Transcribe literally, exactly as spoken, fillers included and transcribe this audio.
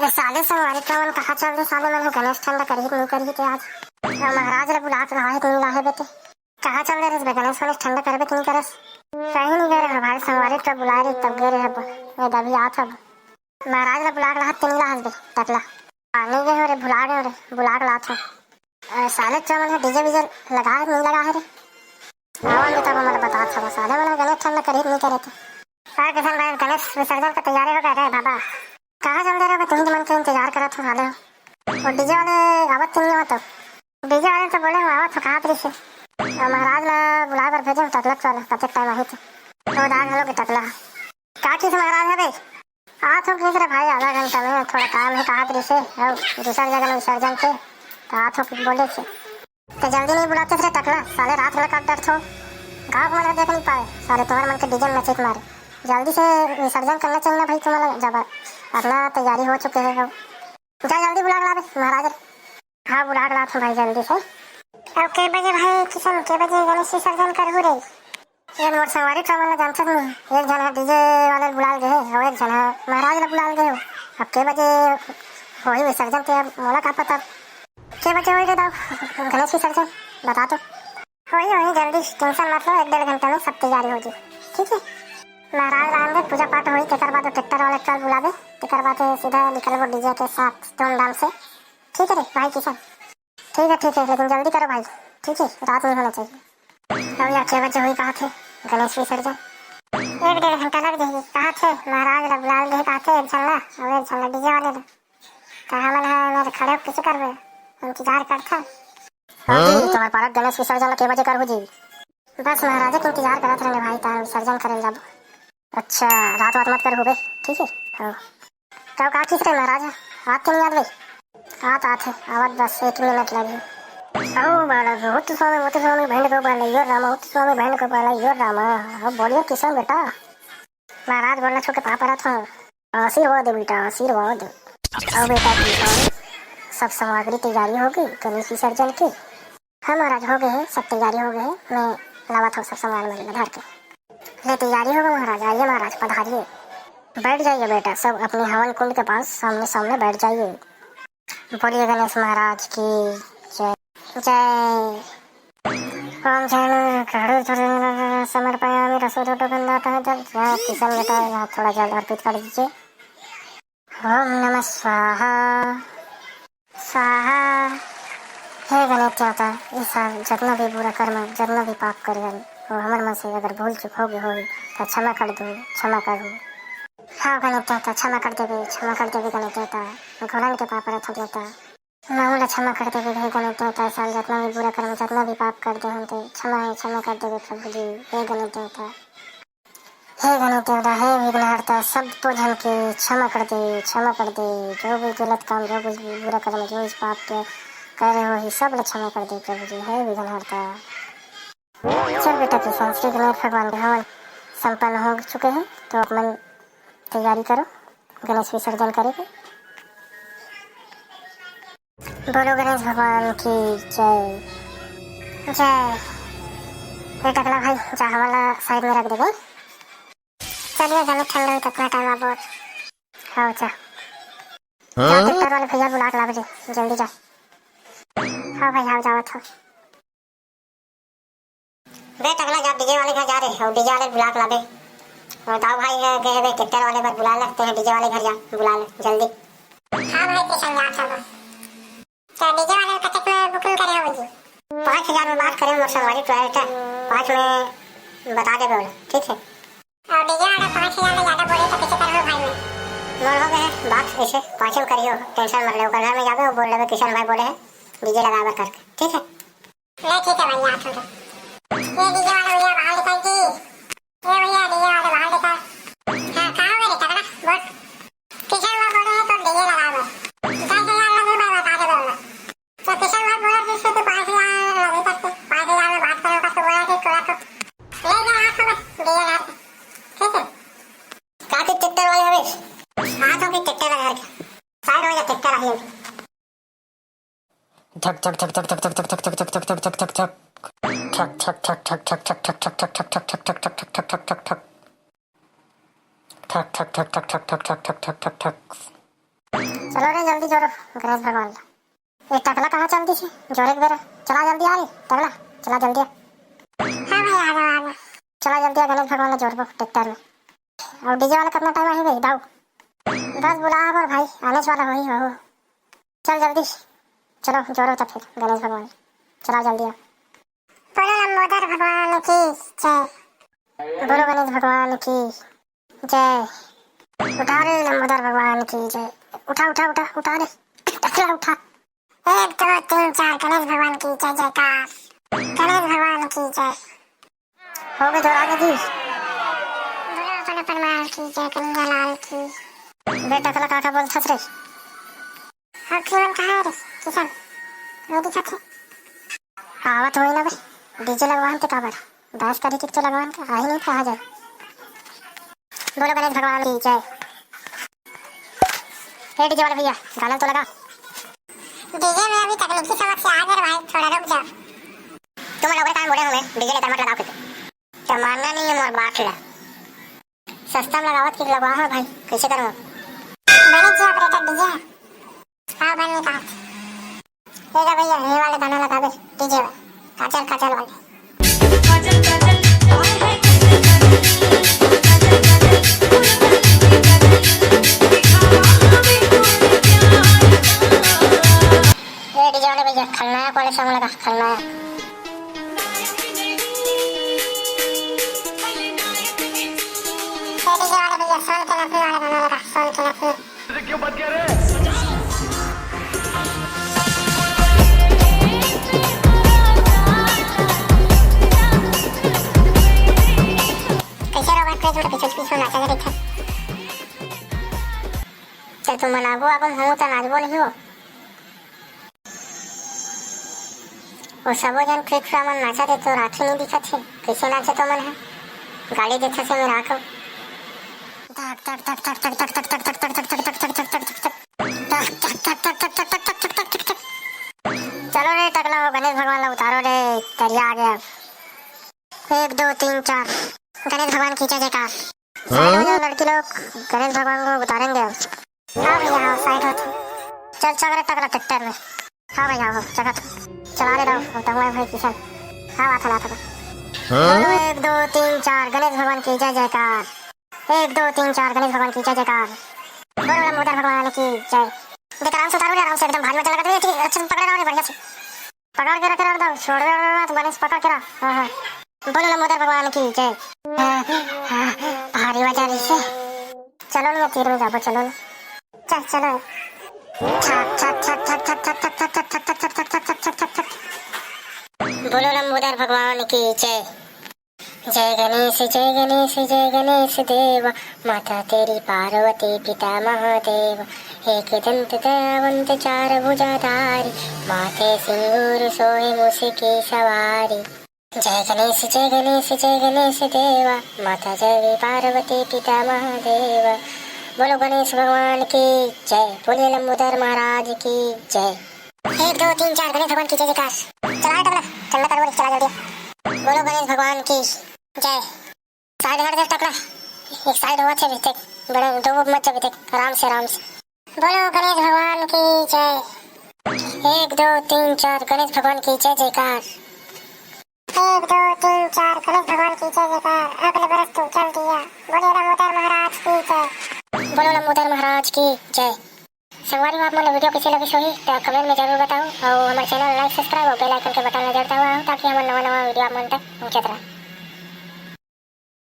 ए साले संगवारी, कवन कहाँ चल दे साले मन, गणेश ठंडा करही कि नहीं करही ते आज? अउ महाराज ला बुला के लाहे कि नहीं लाहे बे ते? कहाँ चल दे रहिस बे गणेश, गणेश ठंडा करबे कि नहीं करस? कहीं नहीं गए रहे भाई, संगवारी तो बुलाए रहे तब गए रहे। अब ये दबी आत हब। महाराज ला बुला के लाहत ते नहीं लाहस बे टकला? हाँ, नहीं गए हो रे, भुला गए हो रे, बुला के लात हो। अरे साले चो मन डीजे वीजे लगा है नहीं लगा है रे? आवन बे तब हमन बतात हब साले मन गणेश ठंडा करही कि नहीं करे ते। अरे किशन भाई, गणेश विसर्जन का तैयारी हो गया रे बाबा? कहाँ चल दे रहे हो? तुम मन के इंतजार करत हो साले हो। वो डीजे वाले आवत नहीं हो तो? डीजे वाले तो बोले हो आवत हो, कहाँ पर से? और महाराज ला बुलाए बर भेजे हो टकला वाला, कतेक टाइम आही थे। तो दाग हलो के टकला। का किस महाराज है बे? आत हो किस रे भाई, आधा घंटा में थोड़ा काम है, कहाँ पर से? और दूसर जगह में विसर्जन के, तो आत हो बोले से। तो जल्दी नहीं बुलाते रे टकला, साले रात में कब डरथो। गाँव को मन देख नहीं पावे, साले तुम्हारे मन के डीजे में नचेत मारे। जल्दी से विसर्जन करना चाहिए ना भाई तुम्हारा, जब अपना तैयारी हो चुके है। जा जल्दी बुला के लाबे महाराज। हाँ, बुला के लात हूँ भाई जल्दी से। अब के बजे भाई किशन, के बजे गणेश विसर्जन करहू रे? ये मोर संगवारी तो मन जानत नहीं, एक झन ह डीजे वाले ल बुलाल गे हे, अउ एक झन ह महाराज ला बुलाल गे हे। अब के बजे होही विसर्जन ते अब मोला का पता। के बजे होही रे दाऊ गणेश विसर्जन? बता तो। होही, होही, जल्दी, टेंशन मत लो, एक डेढ़ घंटा में सब तैयारी हो जाही, ठीक है? महाराज ला आन दे, पूजा पाठ होही, तेकर बाद वो ट्रैक्टर वाले ल बुलाबे, तेकर बाद सीधा निकलबो डीजे के साथ धूमधाम से, ठीक है रे भाई किशन? ठीक है, ठीक है, लेकिन जल्दी करो भाई, ठीक है, रात नहीं होना चाहिए। अब यार, के बजे होही कहा थे गणेश विसर्जन? एक डेढ़ घंटा लग जाही कहा थे, महाराज ला बुलाल गे कहा थे, एक झन ला, अउ एक झन ला डीजे वाले ला। तो हमन ह मेरे खड़े होके कैसे करबे? इंतजार करथन। हाँ जी, तुम्हारे पारक गणेश विसर्जन ला के बजे करहू जी? बस महाराज के इंतजार करत रहने भाई, तार विसर्जन करे जाबो। अच्छा, रात वात मत करहू बे, ठीक है? हाँ। का, का किस रे महाराज? आत के नहीं आत बे? आत, आत है, आवत बस एक मिनट लगी। ओ बाला, होत स्वामी, होत स्वामी, बहन को बाला, यो रामा, होत स्वामी, बहन को बाला, यो रामा। अब बोलिए किशन बेटा। महाराज गोड़ ला छू के पाँव परत हूँ। आशीर्वाद दे बेटा, आशीर्वाद। अब बेटा किशन, सब सामग्री तैयारी होगी गणेश विसर्जन की? हाँ महाराज, हो गए है, सब तैयारी हो गए है, मैं लावत हूँ सब सामान मन ला धर के। ले तैयारी हो गई महाराज, आइए महाराज पधारिए। बैठ जाइए बेटा, सब अपने हवन कुंड के पास सामने सामने बैठ जाइए। बोलिए गणेश महाराज की जय। जय। ओम झण घड़ू समर्पयामि रसोदोटो गंधातः जल। यहाँ किशन बेटा, यहाँ थोड़ा जल अर्पित कर दीजिए। ओम नमः स्वाहा। स्वाहा। हे गणेश देवता, इस साल जितना भी बुरा कर्म, जितना भी पाप करे हन, वो हमर मन से अगर भूल चूक हो गई होही, तो क्षमा कर दो, क्षमा करो। हाँ गणेश देवता, क्षमा कर देवे, क्षमा कर देवे गणेश देवता, मैं घोड़न के पाँव परत हूँ देवता। महू ला क्षमा कर देवे हे गणेश देवता, इस साल जितना भी बुरा कर्म, जितना भी पाप कर दे हन, तो क्षमा है, क्षमा कर देवे प्रभु जी, हे गणेश देवता। हे गणेश देवता, हे विघ्नहर्ता, सब तो झन के क्षमा कर दे, क्षमा कर दे। जो भी गलत काम, जो कुछ भी बुरा कर्म, जो इस पाप के करे होही, सब ला क्षमा कर दे प्रभु जी, हे विघ्नहर्ता। चल बेटा किशन, श्री गणेश भगवान के हवन संपन्न हो चुके हैं, तो अपन तैयारी करो गणेश विसर्जन करे के। बोलो गणेश भगवान की जय। जय। ए टकला भाई, जा हमन ला साइड में रख देबे। चलिए, गणेश ठंडा होई, कितना टाइम आप बोल। हाँ, जा। जा, ट्रैक्टर वाले भैया बुला के लावे, जल्दी जा। हाँ भाई, हाँ, जावत हो। बे टकला, जा डीजे वाले घर जा रे, और डीजे वाले बुला के लाबे। और दाऊ भाई है गए बे ट्रैक्टर वाले बर बुला ले, ते डीजे वाले घर जा, बुला ले जल्दी। हाँ भाई, किशन जा, चलो। तो डीजे वाले कतेक में बुकिंग करे हो जी? पाँच हजार में बात करे मोर संगवारी टोयोटा, पाँच में बता देबे ओला, ठीक है? और डीजे वाला पाँच हजार में ज्यादा बोले तो कैसे करबो भाई मैं? मोर हो गए है बात ऐसे, पाँच में करियो, टेंशन मत ले, ओकर घर में जाबे, वो बोल लेबे किशन भाई बोले है डीजे लगाए बर करके, ठीक है? ले ठीक है भैया, आ छोड़ो। ये डीजे वाला भैया बाहर निकल जी। ये भैया डीजे वाले बाहर निकल। हाँ, कहाँ हो गए रे टकला? बोल। किशन वो बोले है तो डीजे लगा दो। दस हजार लगे मैं बता के बोलूँगा। तो किशन वो बोला कि इससे तो पाँच हजार लगे करके, पाँच हजार में बात करो करके बोला कि थोड़ा तो ले जा हाथ में डीजे ला के। ठीक है? काफी ट्रैक्टर वाले हवे। हाँ, तो भी ट्रैक्टर लगा के। साइड हो जा, ट्रैक्टर आ गया। धक धक धक धक धक धक धक धक धक धक धक धक धक धक धक। ठक ठक ठक ठक ठक ठक ठक ठक ठक ठक ठक ठक ठक ठक ठक ठक। ठक ठक ठक ठक ठक ठक ठक ठक ठक ठक ठक। चलो रे, जल्दी जोरो गणेश भगवान ला। ए टकला कहाँ चल दिस? जोरे के बेरा। चला जल्दी आ रे टकला, चला जल्दी आ। हाँ भाई, आ जाओ, आ जाओ। चला जल्दी आ, गणेश भगवान ला जोरबो ट्रैक्टर में। अउ डीजे वाला कितना टाइम आही बे दाऊ? बस बुला हमर भाई, आने वाला होही हो। चल जल्दी, चलो जोरो तो फिर गणेश भगवान, चला जल्दी आ। बोलो लंबोदर भगवान की जय। बोलो गणेश भगवान की जय। उठा रे लंबोदर भगवान की जय। उठा, उठा, उठा, उठा रे। टकला उठा। एक, दो, तीन, चार, गणेश भगवान की जय जयकार। गणेश भगवान की जय। हो गए जोर आगे जी। बोलो अपन अपन माल की जय, कन्हैया लाल की। बे टकला काका बोलथस रे। अब जीवन कहाँ है रे किशन? नहीं दिखत है। आवत होई ना बे, डीजे लगवान ते काबर? डांस करी कित तो लगवान का, आही नहीं कहा जाए। बोलो गणेश भगवान की जय। हे डीजे वाले भैया, गाना तो लगा। डीजे में अभी तकनीकी समस्या आ गई भाई, थोड़ा रुक जाओ। तुम लोग काम बोले हूँ मैं, डीजे लेकर मत लगाओ कुछ। तो मानना नहीं है मोर बात ला। सस्ता में लगावत कि लगवा हो भाई, कैसे करूँ? मैंने किया ऑपरेटर डीजे। हाँ, बन नहीं कहा। ले जा भैया, ये वाले गाना लगा दे, डीजे वाले, काजल काजल वाले। काजल काजल, हाय हाय काजल काजल, काजल काजल, बोलो काजल काजल, दिखावा हमें तोर प्यार का। ए डीजे वाले भैया, खलनायक वाले सॉन्ग लगा, खलनायक। ए डीजे वाले भैया, सोन के लफड़ी वाला गाना लगा, सोन के लफड़ी। क्यों बच गया रे? कैसे रहो भाई, प्रेस में पीछे पीछे नाचा करे था। चल तुम मनाबो, अब हम हो तो नाचबो नहीं हो। ओ सबो जन फिट मन नाचत हे, तो राखी नहीं दिखत हे। कैसे नाचे तो मन है? गाली देथे से मेरा आंखों। टक, टक, टक, टक, टक। चलो रे टकला हो, गणेश भगवान ला उतारो रे, तरिया आ गया। एक, दो, तीन, चार। गणेश भगवान की जय जयकार। साइड हो जाओ लड़की लोग, गणेश भगवान को उतारेंगे अब। हाँ भैया, हाँ, साइड हो। चल, चल रे टकला ट्रैक्टर में। हाँ भैया, हो, चला तो। चला ले रहा हूँ, तो हुआ है भाई किशन। हाँ, बात है, बात है। बोलो एक, दो, तीन, चार, गणेश भगवान की जय जयकार। एक, दो, तीन, चार, गणेश भगवान की जय जयकार। बोलो लंबोदर भगवान की जय। देख, आराम से उतारो रे, आराम से, एकदम भारी मजा लगा। अच्छे से पकड़े रहो रे, बढ़िया से। पकड़ के रखे रहो, एकदम छोड़ दे मत, बढ़िया से पकड़ के रहो। हाँ, हाँ। बोलो लंबोदर भगवान की जय। हाँ, हाँ, भारी मजा रही से। चलो ना, तीर में जाबो, चलो ना। चल, चलो। छक, छक, छक। बोलो लंबोदर भगवान की जय। जय गणेश, जय गणेश, जय गणेश देवा। माता तेरी पार्वती, पिता महादेव। एक दंत दयावंत, चार भुजाधारी। माथे सिंदूर सोहे, मूस की सवारी। जय गणेश, जय गणेश, जय गणेश देवा। माता देवी पार्वती, पिता महादेव। बोलो गणेश भगवान की जय। बोलिए लंबोदर महाराज की जय। एक, दो, तीन, चार, गणेश भगवान की जय जयकार। चला रे टकला, ठंडा करो रे, चला जल्दी। बोलो गणेश भगवान की जय। साइड हट जा टकला, एक साइड होवत हे अभी तक, बड़ा दो मत जा अभी तक, आराम से, आराम से। बोलो गणेश भगवान की जय। एक, दो, तीन, चार, गणेश भगवान की जय जयकार। एक, दो, तीन, चार, गणेश भगवान की जय जयकार। अगले बरस तू चल दिया। बोलो लंबोदर महाराज की जय। बोलो लंबोदर महाराज की जय। संगवारी हो, आप मन ला वीडियो कैसे लगिस होही, तो कमेंट में जरूर बताओ, और हमारे चैनल लाइक, सब्सक्राइब और बेल आइकन के बटन ला जरूर दबाओ, ताकि हमारे नवा नवा वीडियो आप मन तक पहुंचत रहे।